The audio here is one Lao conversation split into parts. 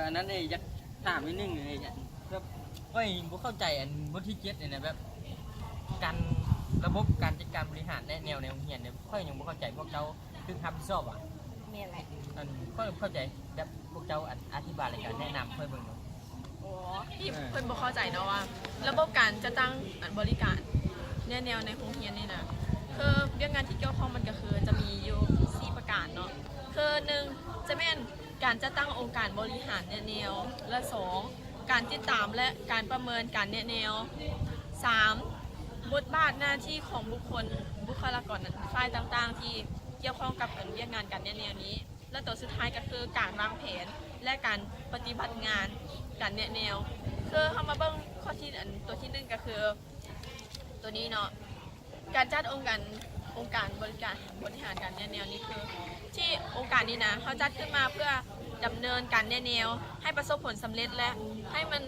ອັນນັ້ນເອີຍ ຢາກຖາມນິດໜຶ່ງເອີຍ ແບບຂ້ອຍບໍ່ເຂົ້າໃຈອັນບົດທີເຈັດນີ້ນະ ແບບການ ລະບົບການຈັດການບໍລິຫານແນະແນວໃນໂຮງຮຽນນີ້ ຂ້ອຍຍັງບໍ່ເຂົ້າໃຈ ພວກເຈົ້າຖືກຮັບຜິດຊອບຫວາ? ແມ່ນແຫຼະ ອັນຂ້ອຍບໍ່ເຂົ້າໃຈ ແບບພວກເຈົ້າອັນອະທິບາຍ ແລະກະແນະນຳຂ້ອຍເບິ່ງເນາະ. ອໍ ທີ່ເພິ່ນບໍ່ເຂົ້າໃຈເນາະວ່າ ລະບົບການຈັດຕັ້ງອັນບໍລິການແນະແນວໃນໂຮງຮຽນນີ້ນະ ຄືວຽກງານທີ່ກ່ຽວຂ້ອງມັນກະຄືຈະມີຢູ່ສີ່ປະການເນາະ ຄືໜຶ່ງ ຈະແມ່ນ ການຈັດຕັ້ງອົງການບໍລິຫານແນະແນວ ແລະ ສອງ ການຕິດຕາມ ແລະ ການປະເມີນການແນະແນວ, ສາມ ບົດບາດໜ້າທີ່ຂອງບຸກຄົນ ບຸກຄະລາກອນຝ່າຍຕ່າງໆທີ່ກ່ຽວຂ້ອງກັບອັນວຽກງານການແນະແນວນີ້ ແລະ ຕົວສຸດທ້າຍກໍຄືການວາງແຜນ ແລະ ການປະຕິບັດງານການແນະແນວ. ຄືເຮົາມາເບິ່ງຂໍ້ທີ ອັນຕົວທີໜຶ່ງກໍຄືຕົວນີ້ເນາະ. ການຈັດອົງການ ອົງການບໍລິການ ບໍລິຫານການແນະແນວນີ້ຄື ທີ່ອົງການນີ້ນະ ເຮົາຈັດຂຶ້ນມາເພື່ອດຳເນີນການແນະແນວໃຫ້ປະສົບຜົນສຳເລັດ ແລະ ໃຫ້ມັນ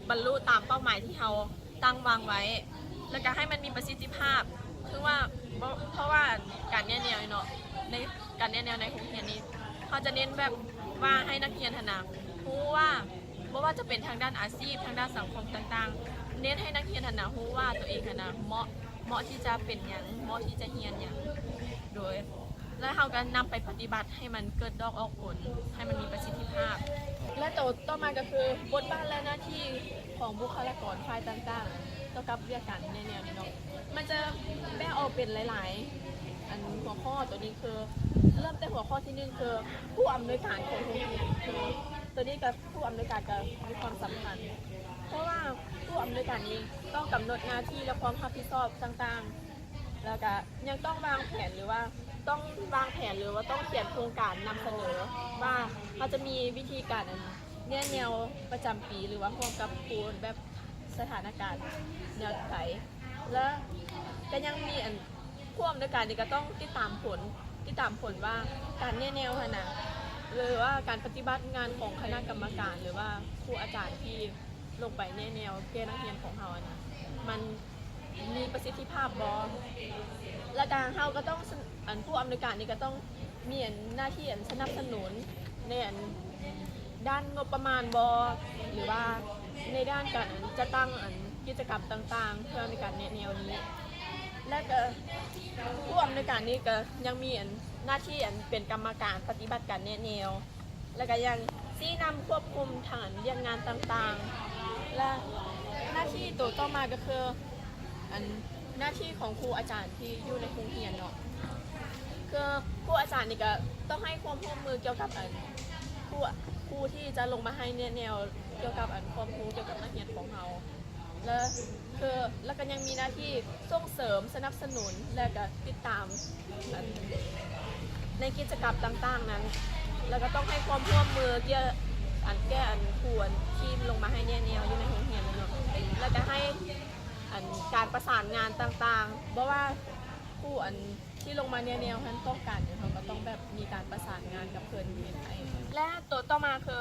ບັນລຸຕາມເປົ້າໝາຍທີ່ເຮົາຕັ້ງວາງໄວ້ ແລ້ວກະໃຫ້ມັນມີປະສິດທິພາບ. ເພາະວ່າ ເພາະວ່າການແນະແນວນີ້ເນາະ ໃນການແນະແນວໃນໂຮງຮຽນນີ້ ເຮົາຈະເນັ້ນແບບວ່າໃຫ້ນັກຮຽນຫັ້ນນະ ຮູ້ວ່າ ບໍ່ວ່າຈະເປັນທາງດ້ານອາຊີບ ທາງດ້ານສັງຄົມຕ່າງໆ ເນັ້ນໃຫ້ນັກຮຽນຫັ້ນນະ ຮູ້ວ່າຕົວເອງຫັ້ນນະ ເໝາະ ເໝາະທີ່ຈະເປັນຫຍັງ ເໝາະທີ່ຈະຮຽນຫຍັງ ໂດຍ ແລະ ເຮົາກໍນຳໄປປະຕິບັດໃຫ້ມັນເກີດດອກອອກຜົນ ໃຫ້ມັນມີປະສິດທິພາບ. ແລະ ໂຕຕໍ່ມາກໍຄື ບົດບາດ ແລະ ໜ້າທີ່ຂອງບຸກຄະລາກອນຝ່າຍຕ່າງໆ ກ່ຽວກັບວຽກການແນະແນວນີ້ເນາະ ມັນຈະແບ່ງອອກເປັນຫຼາຍໆ ອັນຫົວຂໍ້. ໂຕນີ້ຄື ເລີ່ມແຕ່ຫົວຂໍ້ທີໜຶ່ງ ຄື ຜູ້ອຳນວຍການຂອງໂຮງຮຽນ ຄື ໂຕນີ້ກໍ ຜູ້ອຳນວຍການກໍມີຄວາມສຳຄັນ ເພາະວ່າຜູ້ອຳນວຍການນີ້ຕ້ອງກຳນົດໜ້າທີ່ ແລະ ຄວາມຮັບຜິດຊອບຕ່າງໆ ແລ້ວກະຍັງຕ້ອງວາງແຜນ ຫຼືວ່າຕ້ອງວາງແຜນ ຫຼືວ່າຕ້ອງຂຽນໂຄງການນຳສະເໜີວ່າເຮົາຈະມີວິທີການແນະແນວປະຈຳປີ ຫຼືວ່າຮ່ວມກັບຄູແບບສະຖານະການແນວໃດ ແລະ ກະຍັງມີອັນ ຜູ້ອຳນວຍການນີ້ກໍຕ້ອງຕິດຕາມຜົນ ຕິດຕາມຜົນວ່າການແນະແນວຫັ້ນນະ ຫຼືວ່າການປະຕິບັດງານຂອງຄະນະກຳມະການ ຫຼືວ່າຄູອາຈານທີ່ລົງໄປແນະແນວແກ່ນັກຮຽນຂອງເຮົາຫັ້ນນະ ມັນມີປະສິດທິພາບບໍ່? ແລ້ວກະເຮົາກໍຕ້ອງ ອັນ ຜູ້ອຳນວຍການນີ້ກໍຕ້ອງມີອັນໜ້າທີ່ອັນສະໜັບສະໜູນໃນອັນດ້ານງົບປະມານບໍ່ ຫຼືວ່າໃນດ້ານການຈັດຕັ້ງອັນກິດຈະກຳຕ່າງໆ ເພື່ອໃນການແນະແນວນີ້. ແລະກະຜູ້ອຳນວຍການນີ້ກະຍັງມີອັນໜ້າທີ່ອັນເປັນກຳມະການປະຕິບັດການແນະແນວ ແລະກະຍັງຊີ້ນຳຄວບຄຸມທາງອັນວຽກງານຕ່າງໆ ແລະໜ້າທີ່ໂຕຕໍ່ມາກະຄື ອັນໜ້າທີ່ຂອງຄູອາຈານທີ່ຢູ່ໃນໂຮງຮຽນເນາະ ຄືຄູອາຈານນີ້ກະຕ້ອງໃຫ້ຄວາມຮ່ວມມືກ່ຽວກັບອັນ ຄູ ຄູທີ່ຈະລົງມາໃຫ້ແນະແນວກ່ຽວກັບອັນຄວາມຮູ້ກ່ຽວກັບນັກຮຽນຂອງເຮົາ ແລະ ຄື ແລະກະຍັງມີໜ້າທີ່ສົ່ງເສີມ ສະໜັບສະໜູນ ແລະກະຕິດຕາມ ອັນ ໃນກິດຈະກຳຕ່າງໆນັ້ນ ແລະກະຕ້ອງໃຫ້ຄວາມຮ່ວມມືກ່ຽວ ອັນ ແກ່ອັນຄູອັນທີ່ລົງມາໃຫ້ແນະແນວຢູ່ໃນໂຮງຮຽນນັ້ນເນາະ ແລະກະໃຫ້ ອັນ ການປະສານງານຕ່າງໆ ບໍ່ວ່າຄູອັນທີ່ລົງມາແນະແນວຫັ້ນຕ້ອງການຫຍັງ ເຮົາກະຕ້ອງແບບມີການປະສານງານກັບເພິ່ນເຮັດໃຫ້. ແລະໂຕຕໍ່ມາຄື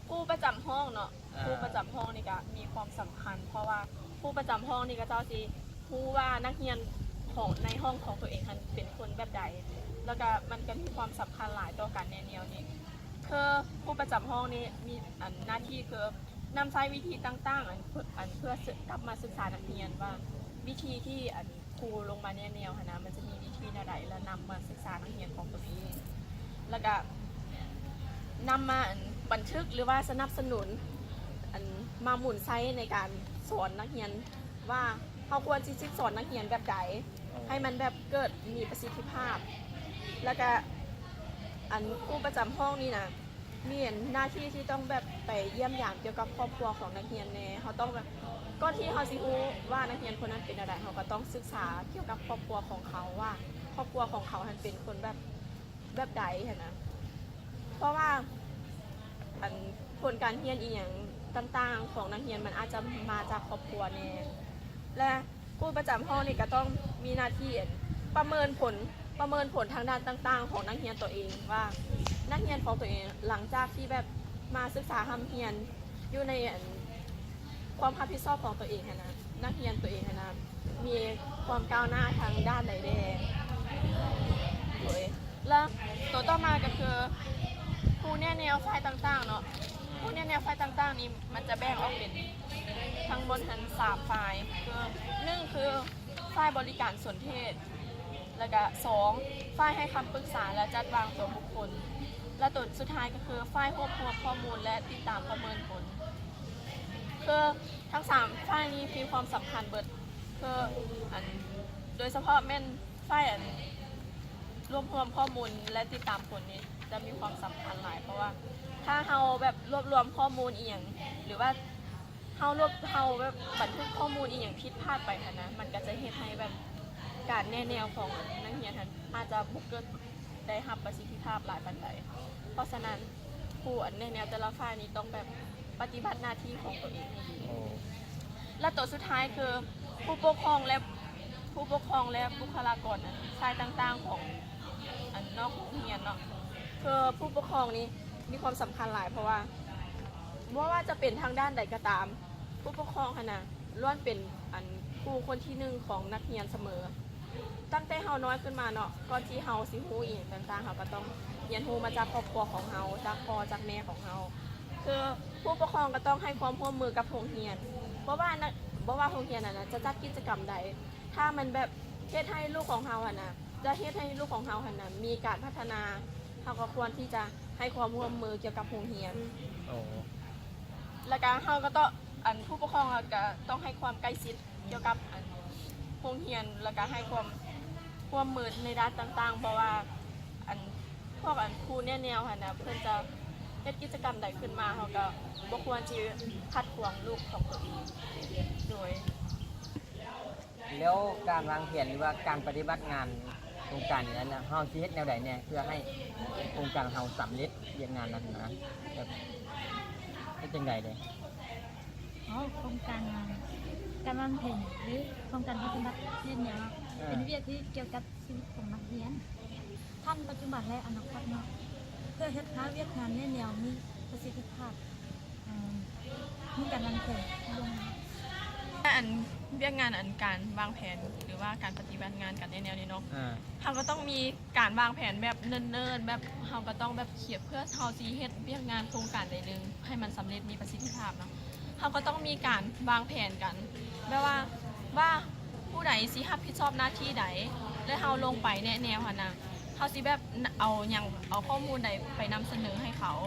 ຄູປະຈຳຫ້ອງເນາະ ອາ ຄູປະຈຳຫ້ອງນີ້ກະມີຄວາມສຳຄັນ ເພາະວ່າຄູປະຈຳຫ້ອງນີ້ເຂົາເຈົ້າຊິຮູ້ວ່ານັກຮຽນຂອງ ໃນຫ້ອງຂອງຕົວເອງຫັ້ນເປັນຄົນແບບໃດ ແລ້ວກະມັນກະມີຄວາມສຳຄັນຫຼາຍຕໍ່ການແນະແນວນີ້ ຄືຄູປະຈຳຫ້ອງນີ້ມີ ອັນ ໜ້າທີ່ຄືນຳໃຊ້ວິທີຕ່າງໆ ອັນ ເພື່ອ ອັນ ເພື່ອສຶ ກັບມາສຶກສານັກຮຽນວ່າ ວິທີທີ່ ອັນ ຄູລົງມາແນະແນວຫັ້ນນະ ມັນຈະມີວິທີແນວໃດ ແລ້ວນຳມາສຶກສານັກຮຽນຂອງຕົນເອງ ແລ້ວກະນຳມາ ອັນ ບັນທຶກ ຫຼືວ່າສະໜັບສະໜູນ ອັນ ມາໝູນໃຊ້ໃນການສອນນັກຮຽນວ່າ ເຮົາຄວນຊິສິດສອນນັກຮຽນແບບໃດ ໃຫ້ມັນແບບເກີດມີປະສິດທິພາບ ແລ້ວກະ ອັນ ຄູປະຈຳຫ້ອງນີ້ນະ ມີອັນໜ້າທີ່ທີ່ຕ້ອງແບບໄປຢ້ຽມຢາມກ່ຽວກັບຄອບຄົວຂອງນັກຮຽນແດ່ ເຮົາຕ້ອງແບບ ກ່ອນທີ່ເຮົາຊິຮູ້ວ່ານັກຮຽນຄົນນັ້ນເປັນແນວໃດ ເຮົາກະຕ້ອງສຶກສາກ່ຽວກັບຄອບຄົວຂອງເຂົາວ່າ ຄອບຄົວຂອງເຂົາຫັ້ນເປັນຄົນແບບ ແບບໃດຫັ້ນນະ ເພາະວ່າ ອັນ ຜົນການຮຽນອີ່ຫຍັງຕ່າງໆຂອງນັກຮຽນ ມັນອາດຈະມາຈາກຄອບຄົວແດ່ ແລະ ຄູປະຈຳຫ້ອງນີ້ກະຕ້ອງມີໜ້າທີ່ ອັນ ປະເມີນຜົນ ປະເມີນຜົນທາງດ້ານຕ່າງໆຂອງນັກຮຽນຕົວເອງວ່າ ນັກຮຽນຂອງຕົວເອງຫຼັງຈາກທີ່ແບບມາສຶກສາຮ່ຳຮຽນຢູ່ໃນ ອັນ ຄວາມຮັບຜິດຊອບຂອງຕົວເອງຫັ້ນນະ ນັກຮຽນຕົວເອງຫັ້ນນະ ມີຄວາມກ້າວໜ້າທາງດ້ານໃດແດ່ ໂດຍ ແລ້ວໂຕຕໍ່ມາກະຄື ຜູ້ແນະແນວຝ່າຍຕ່າງໆເນາະ ຜູ້ແນະແນວຝ່າຍຕ່າງໆນີ້ ມັນຈະແບ່ງອອກເປັນທັງໝົດຫັ້ນສາມຝ່າຍ ຄື ໜຶ່ງ ຄືຝ່າຍບໍລິການສົນເທດ ແລ້ວກະ ສອງ ຝ່າຍໃຫ້ຄຳປຶກສາ ແລະ ຈັດວາງຕົວບຸກຄົນ ແລະ ຕົວສຸດທ້າຍກໍຄືຝ່າຍຮວບຮວມຂໍ້ມູນ ແລະ ຕິດຕາມປະເມີນຜົນ. ຄືທັງສາມຝ່າຍນີ້ມີຄວາມສຳຄັນເບິດ ຄື ອັນ ໂດຍສະເພາະແມ່ນ ຝ່າຍອັນລວບຮວມຂໍ້ມູນ ແລະ ຕິດຕາມຜົນນີ້ຈະມີຄວາມສຳຄັນຫຼາຍ ເພາະວ່າຖ້າເຮົາແບບລວບລວມຂໍ້ມູນອີ່ຫຍັງ ຫຼືວ່າເຮົາລວບ ເຮົາແບບບັນທຶກຂໍ້ມູນອີ່ຫຍັງຜິດພາດໄປຫັ້ນນະ ມັນກໍຈະເຮັດໃຫ້ແບບການແນະແນວຂອງນັກຮຽນຫັ້ນອາດຈະບໍ່ເກີດໄດ້ຮັບປະສິດທິພາບຫຼາຍປານໃດ. ເພາະສະນັ້ນ ຜູ້ອັນແນະແນວແຕ່ລະຝ່າຍນີ້ຕ້ອງແບບປະຕິບັດໜ້າທີ່ຂອງຕົວເອງໃຫ້ດີ. ໂອ້ ແລະ ຕົວສຸດທ້າຍຄືຜູ້ປົກຄອງ ແລະ ຜູ້ປົກຄອງ ແລະ ບຸກຄະລາກອນ ອາ ຝ່າຍຕ່າງໆຂອງ ອັນ ນອກໂຮງຮຽນເນາະ ຄືຜູ້ປົກຄອງນີ້ມີຄວາມສຳຄັນຫຼາຍ ເພາະວ່າບໍ່ວ່າຈະເປັນທາງດ້ານໃດກໍຕາມ ຜູ້ປົກຄອງຫັ້ນນະ ລ້ວນເປັນ ອັນ ຄູຄົນທີໜຶ່ງຂອງນັກຮຽນສະເໝີ. ຕັ້ງແຕ່ເຮົານ້ອຍຂຶ້ນມາເນາະ ກ່ອນທີ່ເຮົາຊິຮູ້ອີ່ຫຍັງຕ່າງໆ ເຮົາກໍຕ້ອງຮຽນຮູ້ມາຈາກຄອບຄົວຂອງເຮົາ ຈາກພໍ່ຈາກແມ່ຂອງເຮົາ. ຄືຜູ້ປົກຄອງກໍຕ້ອງໃຫ້ຄວາມຮ່ວມມືກັບໂຮງຮຽນ ບໍ່ວ່ານະ ບໍ່ວ່າໂຮງຮຽນນັ້ນນະຈະຈັດກິດຈະກຳໃດ ຖ້າມັນແບບເຮັດໃຫ້ລູກຂອງເຮົາຫັ້ນນະ ຈະເຮັດໃຫ້ລູກຂອງເຮົາຫັ້ນນະມີການພັດທະນາ ເຮົາກໍຄວນທີ່ຈະໃຫ້ຄວາມຮ່ວມມືກ່ຽວກັບໂຮງຮຽນ. ໂອ້ ແລ້ວກະເຮົາກໍຕ້ອງ ອັນ ຜູ້ປົກຄອງກໍຕ້ອງໃຫ້ຄວາມໃກ້ຊິດ ກ່ຽວກັບ ອັນ ໂຮງຮຽນ ແລ້ວກະໃຫ້ຄວາມຮ່ວມມືໃນດ້ານຕ່າງໆ ເພາະວ່າ ອັນ ພວກ ອັນ ຄູແນະແນວຫັ້ນນະ ເພິ່ນຈະເຮັດກິດຈະກຳໃດຂຶ້ນມາ ເຮົາກໍບໍ່ຄວນຊິຂັດຂວາງລູກຂອງຕົວເອງ. ໂດຍ ແລ້ວການວາງແຜນ ຫຼືວ່າການປະຕິບັດງານໂຄງການນີ້ນັ້ນນະ ເຮົາຊິເຮັດແນວໃດແດ່ ເພື່ອໃຫ້ໂຄງການເຮົາສຳເລັດວຽກງານນັ້ນນະ ແບບເຮັດຈັ່ງໃດເດ? ອໍ ໂຄງການ ການວາງແຜນ ຫຼື ໂຄງການປະຕິບັດແນວ ເອີ ເປັນວຽກທີ່ກ່ຽວກັບຊີວິດຂອງນັກຮຽນ. ທັງປັດຈຸບັນ ແລະ ອະນາຄົດເນາະ ເພື່ອເຮັດໃຫ້ວຽກງານແນວນີ້ມີປະສິດທິພາບ ເອີ ມີການວາງແຜນລ່ວງໜ້າ. ແລະ ອັນ ວຽກງານ ອັນ ການວາງແຜນ ຫຼືວ່າການປະຕິບັດງານການແນວນີ້ເນາະ ເຮົາກໍຕ້ອງມີການວາງແຜນແບບເນີນໆ ແບບເຮົາກໍຕ້ອງແບບຄຽດ ເພື່ອເຮົາຊິເຮັດວຽກງານໂຄງການໃດໜຶ່ງໃຫ້ມັນສຳເລັດມີປະສິດທິພາບເນາະ ເຮົາກໍຕ້ອງມີການວາງແຜນກັນ ແບບວ່າ ວ່າຜູ້ໃດຊິຮັບຜິດຊອບໜ້າທີ່ໃດ ແລະ ເຮົາລົງໄປແນະແນວຫັ້ນນະ ເຮົາຊິແບບເອົາຫຍັງ ເອົາຂໍ້ມູນໃດໄປນຳສະເໜີໃຫ້ເຂົາ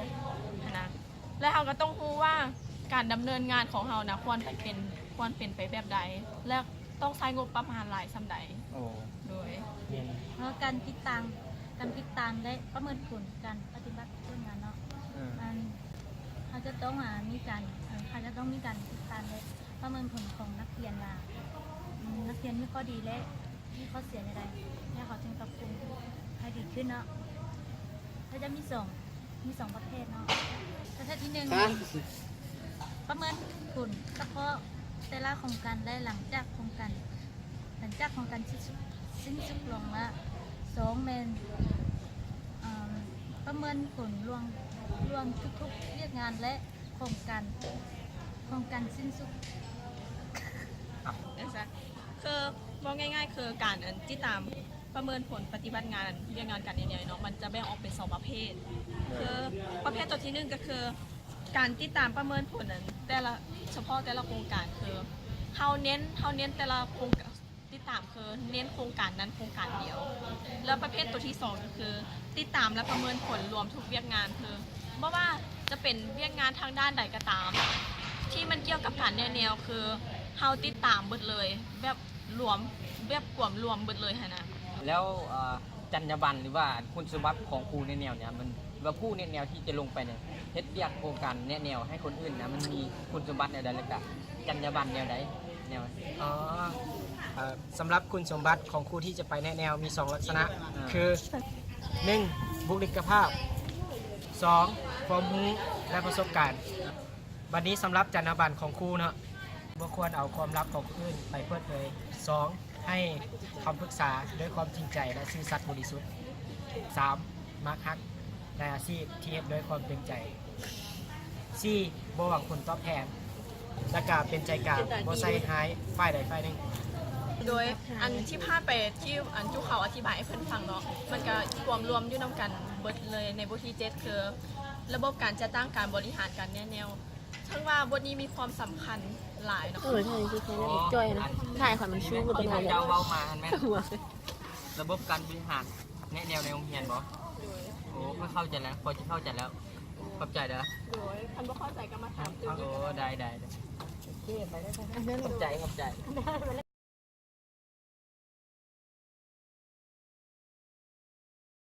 ຫັ້ນນະ ແລະ ເຮົາກໍຕ້ອງຮູ້ວ່າການດຳເນີນງານຂອງເຮົານະ ຄວນໄປເປັນ ຄວນເປັນໄປແບບໃດ ແລະ ຕ້ອງໃຊ້ງົບປະມານຫຼາຍສ່ຳໃດ. ໂອ້ ໂດຍ ແມ່ນ ແລ້ວການຕິດຕາມ ການຕິດຕາມ ແລະ ປະເມີນຜົນການປະຕິບັດວຽກງານເນາະ ເອີ ອັນ ເຮົາຈະຕ້ອງ ອາ ມີການ ເອີ ເຮົາຈະຕ້ອງມີການຕິດຕາມ ແລະ ປະເມີນຜົນຂອງນັກຮຽນວ່າ ອືມ ນັກຮຽນມີຂໍ້ດີ ແລະ ມີຂໍ້ເສຍແນວໃດ ແລ້ວເຂົາຈຶ່ງປັບປຸງໃຫ້ດີຂຶ້ນເນາະ. ເຮົາຈະມີສອງ ມີສອງປະເພດເນາະ ປະເພດທີໜຶ່ງ ປະເມີນຜົນສະເພາະແຕ່ລະໂຄງການ ແລະ ຫຼັງຈາກໂຄງການ ຫຼັງຈາກໂຄງການສິ້ນສຸດ ສິ້ນສຸດລົງ ແລະ ສອງ ແມ່ນ ເອີ ປະເມີນຜົນລວມ ລວມທຸກໆວຽກງານ ແລະ ຂອງການ ຂອງການສິ້ນສຸດ. ຄືເວົ້າງ່າຍໆ ຄືການ ອັນ ຕິດຕາມປະເມີນຜົນປະຕິບັດງານວຽກງານການແນແນວເນາະ ມັນຈະແບ່ງອອກເປັນສອງປະເພດ ຄືປະເພດຕົວທີໜຶ່ງ ກໍຄືການຕິດຕາມປະເມີນຜົນ ອັນ ແຕ່ລະ ສະເພາະແຕ່ລະໂຄງການ ຄືເຮົາເນັ້ນ ເຮົາເນັ້ນແຕ່ລະໂຄງການ ຕິດຕາມ ຄືເນັ້ນໂຄງການນັ້ນໂຄງການດຽວ ແລ້ວປະເພດຕົວທີສອງ ກໍຄືຕິດຕາມ ແລະ ປະເມີນຜົນລວມທຸກວຽກງານ ຄືບໍ່ວ່າຈະເປັນວຽກງານທາງດ້ານໃດກໍຕາມ ທີ່ມັນກ່ຽວກັບການແນແນວ ຄືເຮົາຕິດຕາມເບິດເລີຍ ແບບລວມ ແບບກວມລວມເບິດເລີຍຫັ້ນນະ. ແລ້ວ ເອີ ຈັນຍາບັນ ຫຼືວ່າຄຸນສົມບັດຂອງຄູແນແນວນີ້ ມັນ ຫຼືວ່າຜູ້ແນແນວທີ່ຈະລົງໄປເຮັດວຽກໂຄງການແນແນວໃຫ້ຄົນອື່ນນະ ມັນມີຄຸນສົມບັດແນວໃດ ແລ້ວກະຈັນຍາບັນແນວໃດ ແນວ ອໍ ເອີ ສຳລັບຄຸນສົມບັດຂອງຄູທີ່ຈະໄປແນແນວມີສອງລັກສະນະ ອ່າ ຄື ໜຶ່ງ ບຸກລິກກະພາບ ສອງ ຄວາມຮູ້ ແລະ ປະສົບການ. ບັດນີ້ສຳລັບຈັນຍາບັນຂອງຄູເນາະ ບໍ່ຄວນເອົາຄວາມລັບຂອງຄົນອື່ນໄປເປີດເຜີຍ. ສອງ ໃຫ້ຄຳປຶກສາດ້ວຍຄວາມຈິງໃຈ ແລະ ຊື່ສັດບໍລິສຸດ. ສາມ ມັກຮັກໃນອາຊີບທີ່ເຮັດດ້ວຍຄວາມເຕັມໃຈ. ສີ່ ບໍ່ຫວັງຜົນຕອບແທນ ແລະ ກະເປັນໃຈກາງ ບໍ່ໃສ່ຮ້າຍຝ່າຍໃດຝ່າຍໜຶ່ງ. ໂດຍອັນທີ່ຜ່ານໄປທີ່ອັນຈຸເຂົາອະທິບາຍໃຫ້ເພິ່ນຟັງເນາະ ມັນກະກວມລວມຢູ່ນຳກັນເບິດເລີຍໃນບົດທີເຈັດ ຄືລະບົບການຈັດຕັ້ງການບໍລິຫານການແນະແນວ ເຊິ່ງວ່າບົດນີ້ມີຄວາມສຳຄັນຫຼາຍເນາະ. ເອີ ຖ່າຍທີ່ແຄ່ນັ້ນເອງ ຈ່ອຍຫັ້ນນະ ຖ່າຍຂ້ອຍມັນຊູບໍ່ຕົວໃດ ເຈົ້າເວົ້າມາຫັ້ນແມ່ນລະບົບການບໍລິຫານແນະແນວໃນໂຮງຮຽນບໍ່? ໂອ້ ຂ້ອຍເຂົ້າໃຈແລ້ວ ຂ້ອຍຊິເຂົ້າໃຈແລ້ວ ຂອບໃຈເດີ. ໂດຍ ຄັນບໍ່ເຂົ້າໃຈກໍມາຖາມຕື່ມ. ໂອ້ ໄດ້ໆ ຂອບໃຈ ຂອບໃຈ.